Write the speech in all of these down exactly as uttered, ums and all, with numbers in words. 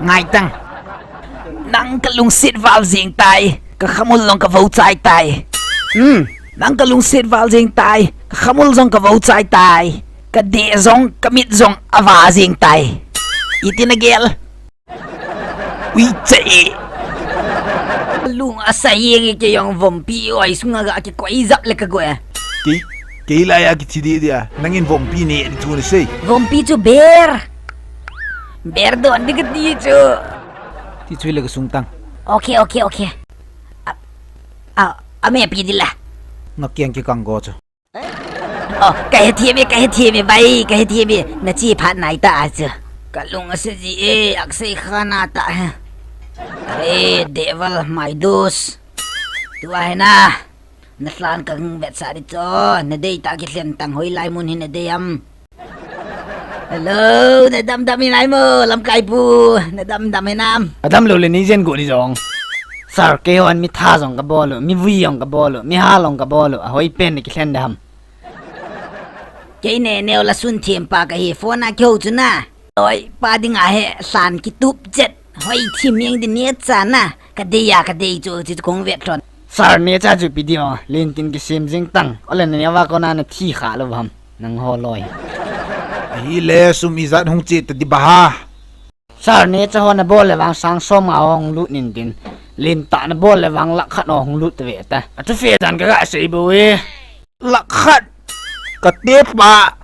Ngaitang. Nang kalungset val jeng tai, kakhamul jong kavou chai tai. Hmm. Nang kalungset val jeng tai, kakhamul jong kavou chai tai. Kadeh jong, kamit jong ava jeng tai. Iti nagel? Ui, che. Lung asa jeng e, kei jong vompi oi sunga ga kikoi jap le kago e. Kei, kei laiya kithi dih dia. Nangin vompi ne di chu nasei. Vompi chu ber. Ber don di kati chu. Ti chu le kasung tang. Okay, okay, okay. A, a, amepi di la. Ngakiang kikang go chu. Oh, kahethem e, kahethem e, bai, kahethem e. Nache phat nai ta a chu. Kalung asa ji e, aksei khana ta he. Are, devil, my dos. Tua hi na. Nalhan kavetsah di chu. Nadei ta kilhen tang, hoilai mun hi nadei am? Hello, nadam dam hinai mo, lamkai pu. Nadam dam hinam? Adam lou le neijen go di jong. Sir, keihon mitha jong kabol u, mivui jong kabol u, mihal jong kabol u, ahoipen nakilhen de ham? Kei ne neo la sun thim pa kahi, phone a kihou chu na. Oi, pa dinga hi lhan kitup chet. Hoi thim jeng di neocha na. Kadei a, kadei chu, chu kong vet lhon. Sir, neocha chu ipi di o, lentin kisem jeng tang. Ole naneo va kona nathi kha lou ham? Nangho loi. Ahile sum ijat hung che ta di ba ha? Sir, neocha ho nabol le vang sang som nga hung lut nin tin. Lentah nabol le vang lakh khat ho hung lut ve ta. Achu fe dan kaga sei bou e. Lakh khat. Kate pa.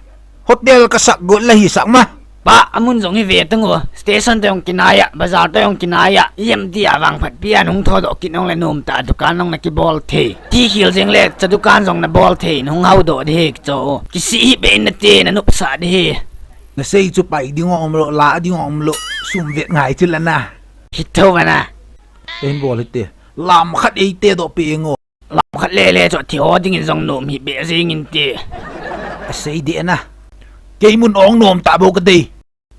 Hotel kasak got la hisak ma. Pa, amun jong hi ve tang o. Station toh jong kinai a, bazar toh jong kinai a. Ijemtia vangphat pia nung thodoh kit nung le nomtah dukan nung nakibol thei. Tikhel jeng le cha dukan jong nabol thei, nung haudoh di hi kicho. Kisih hi be in nate nanopsah di hi. Nasei chu pai ding um lou, la ding um lou. Sum vet ngai chu la na. Hithou va na. Ein bol hite. Lam khat eite doh pe ngo. Lam khat lele chu thi ho dingin jong nom hi be jing inte. Asei de na. Kei mun ong nomtah bou kadei.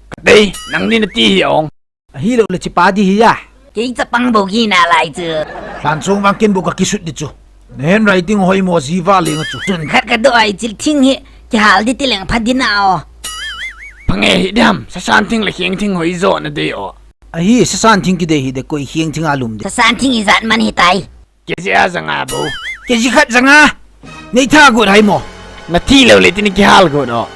Kadei, nangni nati hi ong. Ahilou le chipa di hi a. Kei chapang bou kina lai chu. Lhan chung vang ken bou kakisut di chu. Na handwriting hoi mo ji va leng chu. Chun khat kadoh ai, chil thing hi kihal di ti leng pha di na o. Phange hi dam, sasan thing le kheng thing hoi jo nadei o. Ahi, sasan thing kidei hi de, koi kheng thing a lum de. Sasan thing ijat man hitai? Kg a janga bou. Kg khat janga. Nei tha got hai mo. Nathi lou le tin kihal got o.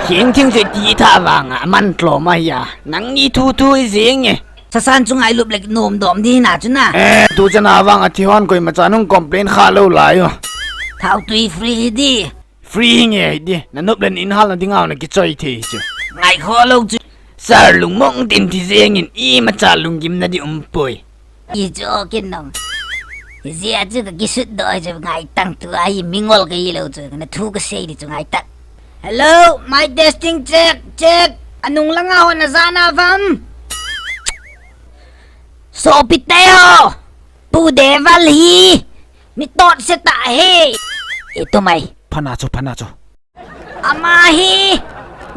Kheng thing chu ti tha vanga aman tlom ahi a. Nangni thu thu ijeng e. Sasan chu ngailup le nom dom di na chu na. Eh, tu chana vanga thi hon koima chan hung complain kha lou lai o. Thao tui free hi di. Free hi nge hi di, nanop le in hal na dinga nakichoi thei chu. Ngai kho lou chu. Sir, lungmong tin thi jeng in imacha lunggimna di um poi. I chu kin nong. Hijeh a chu kakisut doh chu ngaitang, tua hi mingol kahi lou chu, kana thu kasei di chu ngaitang. Hello, mic testing, check, check. Anung langa ho naja na vam? Sopi te ho. Pu Deval hi. Mi tot se ta he. Itu mai. Phana chu, phana chu. Ama hi.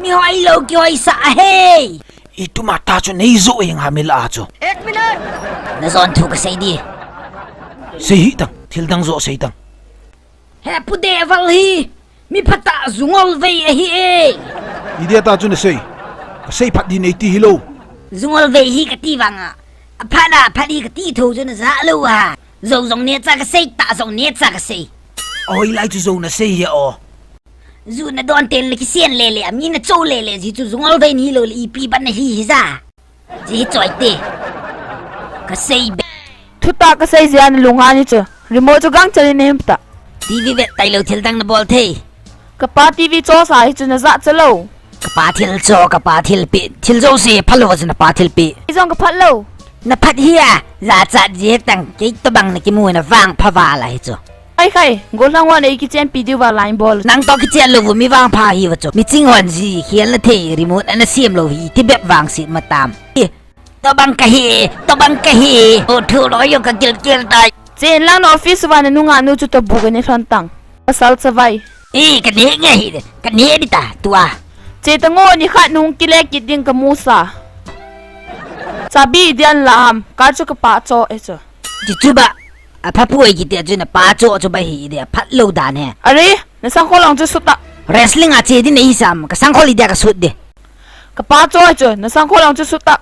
Mi hoi lou kihoisah he. Ituma ta chu nei jo eng ha mi la chu. Ek minute. Najon thu kasei di. Sei hi tang, thil dang jo sei tang. He Pu Deval hi. Mi phatah jungol vei ahi e. Idia ta chu nasei. Kasei phat di nei ti hilou. Jungol vei hi kati vanga. Aphat a, phat hi kati tho chu naja lou a. Jou jong neocha kasei, tah jong neocha kasei. Ahoi lai chu jou nasei hi o. Ju nadon tel le kisen lele, ami nachou lele ji chu jungol vei nilou le ipi ban nahi hija. Ji choi te. Kasei be. Thutah kasei jeh a nalung han hi chu. Remote chu gangchel in nahim ta. TV vet tailou thil dang nabol thei. Kapa TV chosa hi chu najah chalou. Kapa thil cho, kapa thilpeh, thil jouse phalou chu napa thilpeh. Ijong kaphat lou. Naphat hi a, jachat ji hetang, kei tobang nakimu navangpha val ahi chu. Ai khai, gollhang hon eikichenpi diuva line bol. Nang toh kichen lou u mi vangpha hiuva chu. Miching hon ji khel nathei remote ana sem lou hi, tibep vangset matam. Tobang kahi, tobang kahi. O thu loi jong kagilkel tai. Chen lang na office uva nanungah nu chu tobu kanei lhon tang. Pasal chavai. E, kaneh nge hi de, kaneh di ta, tua. Che tang o, nikhat nahung kile kit ding kamusa. Chabi idia nala ham, car chu kapa cho e chu. Ti chu ba, apha poi kiti chu napa cho chu ba hi de, aphat lou dan he. Are, nasangkhol jong chu sut ta. Wrestling a che di nahi sam, kasangkhol idia kasut de. Kapa cho chu, nasangkhol jong chu sut ta.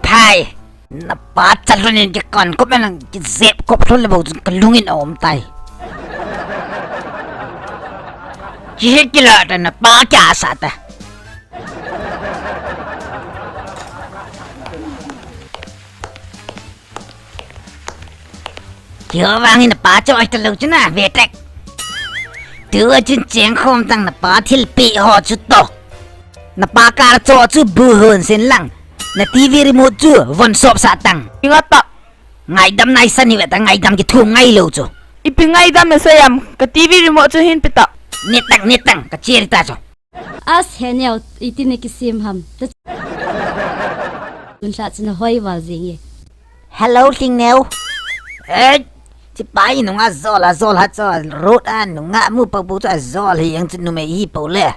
Phai. Napa chalun in kikon kop in lang kijep kop lhon le bou chun kalung in aum tai. Kihe kila ta napa kya sa ta. Kio vang in napa cho ai ta lou chu na ve tek. Tu a chun cheng khom tang napa thilpeh ho chu to. Napa kar cho chu bu hon sin lang. Na T V remote chu von sop sa tang. Inga ta. Ngaidam nai sa ni ve ta ngaidam kithum ngai lou chu. Ipi ngaidam na sa yam ka T V remote chu hin pe ta. Ni tang ni tang ka cheri ta chu. As he neo iti ne kisim ham. Ta. Tun sa chu na hoi val jing e. Hello, Lhingneo. Eh, chipai nunga jol a jol ha cho road a nunga mu pa bu chu a jol hi yang chu numei hi po le.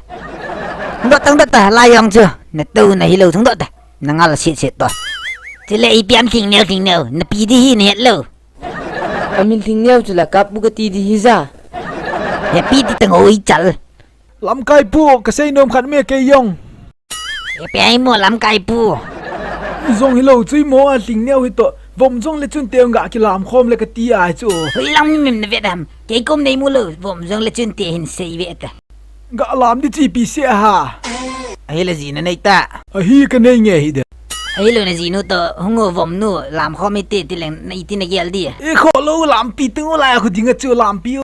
Dot tang dot ta la yang chu. Na to na hi lo chung dot ta. Na ngal sit sit to. Chule ipi ham Lhingneo Lhingneo. Na pi di hi ne het lo. Amin Lhingneo chu la kap bu ka ti di hi ja. Ya pi di tang oi chal. Lamkai pu, ka sei nom khat me kei jong. Ipi ham mo Lamkai pu. Jong hi lo chu mo a Lhingneo hi to. Vom jong le chun te nga kilam khom le ka ti ai chu. Hui lam ni mim na ve dam. Kei kom nei mu lo. Vom jong le chun te hin sei ve ta. Ga lam di chi pi se ha. Ahi le ji na nei ta. Ahi ka nei nge hi de. Ahi lo na ji nu to. Hung o vom nu. Lam khom i te ti leng na i ti na gel di. E kho lo lam pi tu la khu ding a chu lam pi.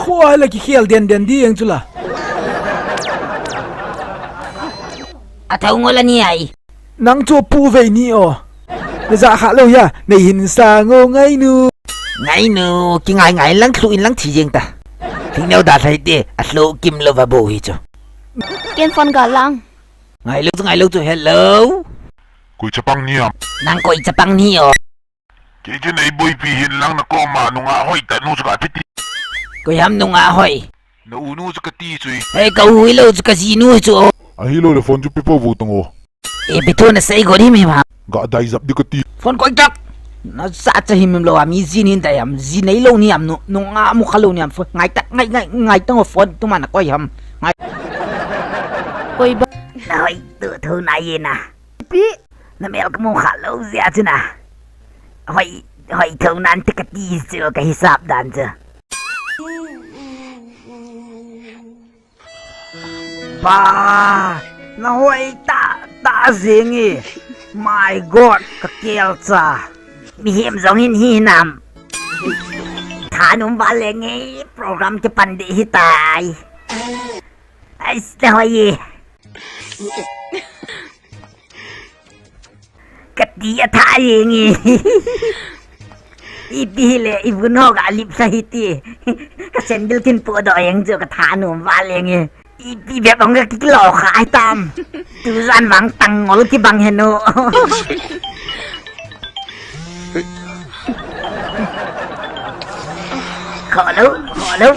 Khua la ki khel den den di ang chula. A thau ngol ani ai. Nang chu pu vei ni o. Na ja kha lo ya, nei hin sa ngo ngai nu. Ngai nu, ki ngai ngai lang thlu in lang thi jeng ta. Thing neu da thai te, a thlu kim lo va bo hi chu. Ken phone ga lang. Ngai lo chu ngai lo chu hello. Koi chapang ni am. Nang koi chapang ni o. Kei chu nei boipi hin lang na koma nunga hoi ta nu chu ka ti ti. Koi ham nunga hoi. Na u nu chu ka ti chu. Hei ka u hi lo chu ka ji nu chu. Ahi lo le phone chu pi po vo tang o. E pi thu na sei go di mi ma. Ga dai jap di ka ti. Phone koi tak. Na sa cha him lo a mi ji nin dai am ji nei lo ni am nu nunga mu kha lo ni am phone ngai tak ngai ngai ngai tang o phone tu ma na koi ham. Ngai. Koi ba. Na hoi tu thu na ye na. Pi. Na mel ka mu kha lo jia chu na. Hoi, hoi tho nan te ka ti chu ka hisap dan chu. Ba, na hoi ta, ta jing e. My God, ka kel cha. Mihem jong hin hi nam. Thanum va le nge program kipan de hi tai. Ai, na hoi e. Ka ti a tha jeng e. Ipi hi le, i vun ho ga lip sa hi ti. Ka sandal kin po do jeng chu ka thanum va le nge. Ipi bep ong ka kilo kha ai tam. Tu jan vang tang ngol ki bang he no. Kholo, kholo.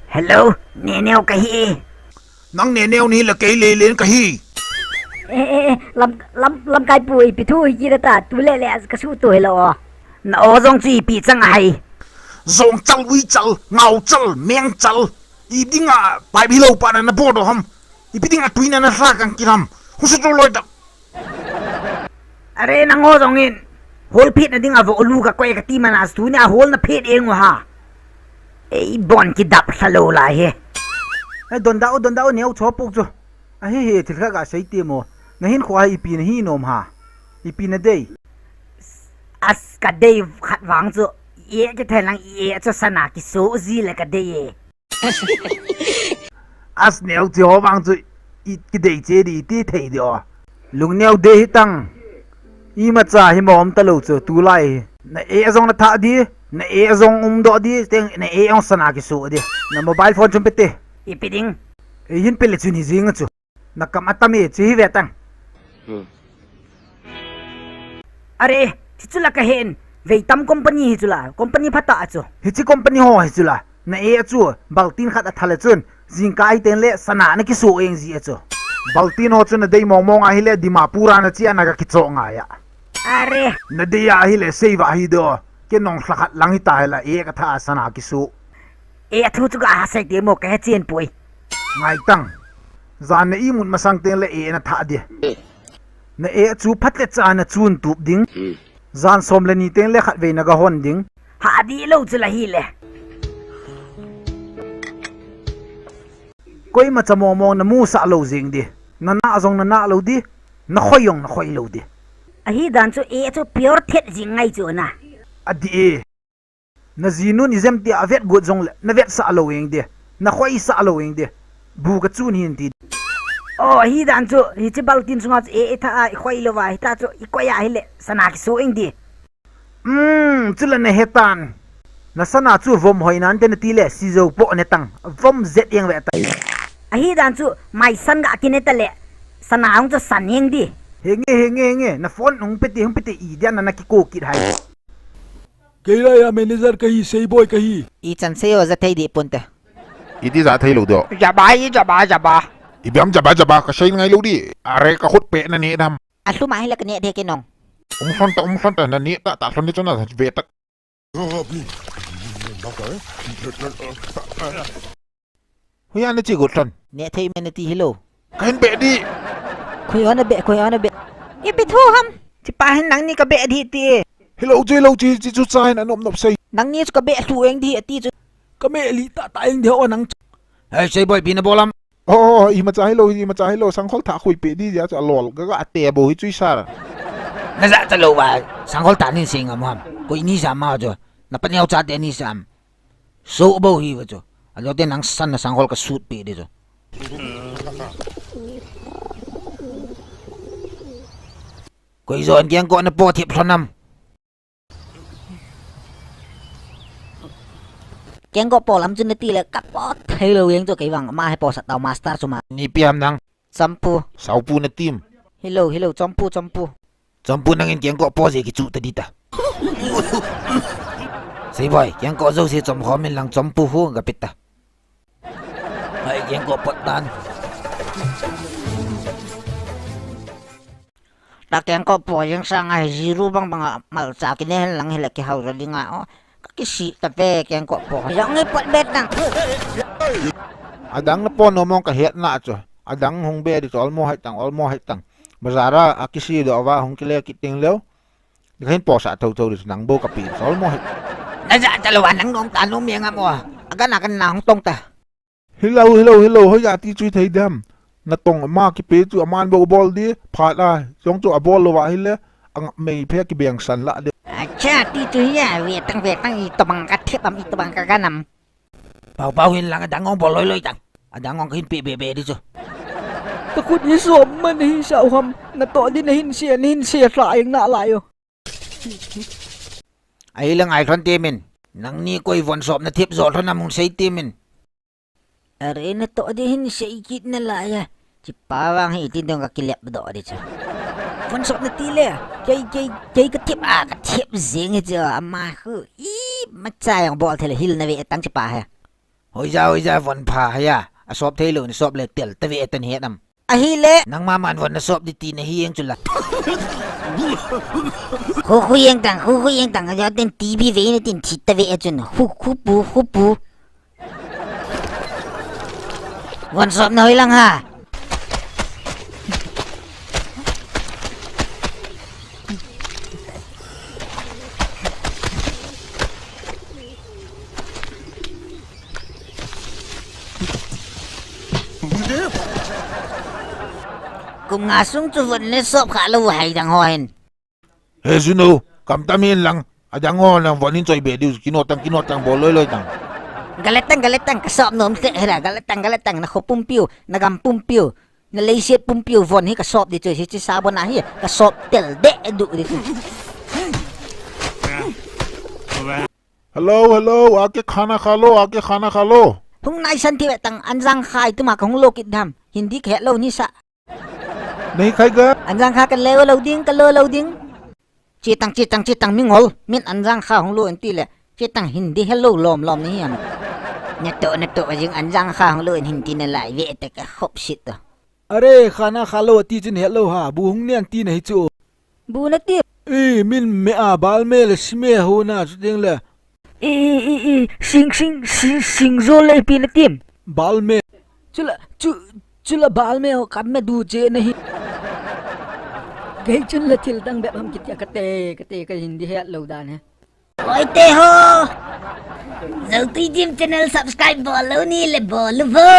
Hello, Neneo ka hi. Nang Neneo ni la kei Lelen ka hi. Eh, eh, eh, lam, lam, lamkai pu ipi thu hi kit ta, tu le le ka su tu hello. Na o jong chu ipi chang ahi. Jong chal, ui chal, ngau chal, meng chal. I dinga, pai bi lo pa na na bo do ham. Ipi dinga tuina na sa kang kiram. Husu tu loi ta. Are nang ho jong in. Hol phet na dinga vo lu ka koi ka ti mana stu ni a hol na phet eng ha. Ei bon ki dap sa lo lai he. Ei don da o don da o neo cho pok chu. Ahi he thil kha ka sei ti mo. Na hin khua ipi na hi nom ha. Ipi na dei. As ka dei khat vang chu. Ye ki thai lang ye chu sana ki so ji le ka dei e. As neo chi ho vang chu i kidei che di ti thei di o. Lung neo de hi tang. Imacha hi mom ta lo chu tu lai hi. Na e jong na tha di, na e jong um do di, teng na e jong sana ki su di. Na mobile phone chum pe te. Ipi ding. E hin pe le chu ni jing chu. Na kam atam e chi hi ve tang. Hmm. Are, hichu la ka hen. Veitam company hichu la. Company phatah a chu. Hichi company ho hichu la. Na e a chu. Baltin khat a thal a chun. Jingkah hi ten le sana na kisu eng ji a chu. Baltin ho chu na dei mong mong a hi le Dimapur a na chi a na ka kicho ngai a. Are. Na dei a hi le sei va hi do. Ke nong hla khat lang hi ta hi la e ka tha sana kisu. E a thu chu ka ha sei te mo ka he chen pui. Ngai tang. Jan na imut masang teng le e na thah di. Na e chu phat le cha na chun tup ding. Jan som le ni teng le khat vei na ga hon ding. Ha di lo chu la hi le. Koima cha mong mong na musah lo jing di. Na na jong na na lo di. Na khoi jong na khoi lo di. Ahi dan chu e chu pure thet jing ngai chu na. A di e. Na jinun i jem ti a vet gut jong le, na vetsah lo ing di. Na khoisah lo ing di. Bu ka chun hin ti. Oh, hi dan chu, hi chi bal tin sunga chu e, e tha a, i khoi lo va, hi ta chu, i koi a hi le, sana ki su ing di. Hmm, chu la na he tan. Na sana chu vom hoi nan te na ti le, si zo po ne tang. Vom zet ing ve ta. Ahi dan chu, mai san ga ki ne ta le, sana hong chu san ing di. Henge, henge, henge, na phone hong pe ti, hong pe ti i dia na na ki ko kit hai. Kei la ya manager ka hi, Seiboi ka hi. I chan sei o ja thei di pun te. I di ja thei lo do. Jaba i jaba jaba. I biam jaba jaba ka sei ngai lo di. Are ka khut pe na ni dam. A lhum a hi la ka ne de ke nong. Um son ta, um son ta na ni ta, ta son ni chon na ve ta. Hoiya na chi got lhon. Ne thei me na ti hi lo. Ka hin beh di. Khoi ana beh, khoi ana beh. I beh thu ham. Chi pa hin nang ni ka beh di ti. Hi lo chi lo chi chi chu cha hin anop nop sei. Nang ni chu ka beh thu eng di ti chu. Ka me li ta ta eng di ho nang. Hei, Seiboi pi na bol am. Oh, oh, oh, i ma cha hi lo, i ma cha hi lo, sangkhol tha khui pe di ja chu a lol, ga ga te bo hi chui sar. Na ja cha lo ba, sangkhol tha nin sing am ham. Koi ni ja ma jo. Na pa neo cha te ni sam. So bo hi va chu. A lo te nang san na sangkhol ka sut pe di chu. Koi jo an kiang ko na po thip lhon am. Keng ko po lam chu na ti le ka po thei lo yeng chu kei vang ma he po sat tau master chu ma. Ni piam nang. Champu. Saupu na tim. Hi lo, hi lo, champu, champu. Champu nang in keng ko po je ki chu ta di ta. Seiboi, keng ko jo se chom khom in lang champu hu ga pit ta. Hai keng ko pot tan. Ta keng ko po jeng sang a hi zero bang bang a mal cha ki ne hen lang hi le ki hau ra ding a o. Ka ki si ta ve keng ko po. Jong ngi pot bet nang. Adang na pon nom mong ka het na chu. Adang hung be di chu olmo hai tang, olmo hai tang. Bazar a a ki si do va hung ki le ki ting leo. Ni khin po sa tho tho di chu nang bo ka pi chu olmo hai. Na ja ta lo wa nang nom ta nom yang a mo. Aga na kan na hung tong ta. Hi lo, hi lo, hi lo, hoiya ti chu thei dem. Na tong ma ki pe chu aman bo bol di, phat a, jong chu a bol lo va hi le, ang mei phe ki beng san la de. Acha, ti chu hi a, ve tang, ve tang, i to bang ka thep am, i to bang ka ganam. Pau, pau hin lang, adang ong bol loi loi tang. Adang ong ka hin pe be be di chu. Ka khut hi som man hi sa u ham, na to di na hin sia, na hin sia sa eng na lai o. Ai lang ai thon ti min. Nang ni koi von sop na thep zo thon na mung sei ti min. Are na to di hin sei kit na lai a. Chi pa vang hi tin dong ka ki lep do di chu. Von sop na ti le. Kei, kei, kei ka thep a, ka thep jeng hi chu. Ama khu. I, ma cha yang bol thei le hil na ve tang chi pa he. Hoiya, hoiya, von pha he ya. A sop thei lo ni sop le tel ta ve tan he nam. Ahi le. Nang ma man von na sop di ti na hi yeng chu la. Khu khu yeng tang, khu khu yeng tang. Aja tin T V ve na tin thi ta ve a chun. Khu khu pu, khu pu. Von sop na hoi lang ha. Kum nga sung chu von le sop kha lo hai dang ho hin. He, Juno, kam tam in lang. Adang ho lang von in choi be diu, kino tang, kino tang, bol loi loi tang. Galet tang, galet tang, ka sop nom se, hera, galet tang, galet tang, na kho pumpiu, na gam pumpiu, na leiset pumpiu, von hi ka sop di choi, hi chi sabon a hi, ka sop tel de du di chu. Hello, hello, आके खाना खा लो, आके खाना खा लो. Hung nai san ti ve tang, anjang khai tu ma ka hung lo kit dam, Hindi ka het lo ni sa. Nahi khayega? Anjang kha ka le lo ding, ka lo lo ding. Chi tang, chi tang, chi tang, mingol. Min anjang kha hung lo in ti le. Chi tang Hindi hello lom lom ni ham. Na to, na to, jing anjang kha hung lo in Hindi na lai ve te ka khop sit to. Are, khana kha lo ti chin hello ha. Bu hung nian ti na hi chu. Bu na ti. E, min me a, bal me le si me ho na chu ding le. E, e, e, e, sing, sing, sing, sing zo le pi na tim. Bal me. Chula, chu, chula bal me ho kam me du che nahi. Kei chun la thil dang bep ham kitia kate, kate ka Hindi het lou dan he. Oi te ho. Zaltui Dim channel subscribe bol lou ni le bol uvo.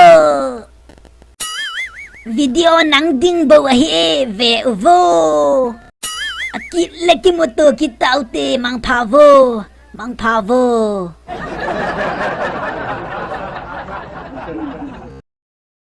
Video nang ding bou ahi e, ve uvo. Akit le kimuto kit taute, mangpha uvo, mangpha uvo.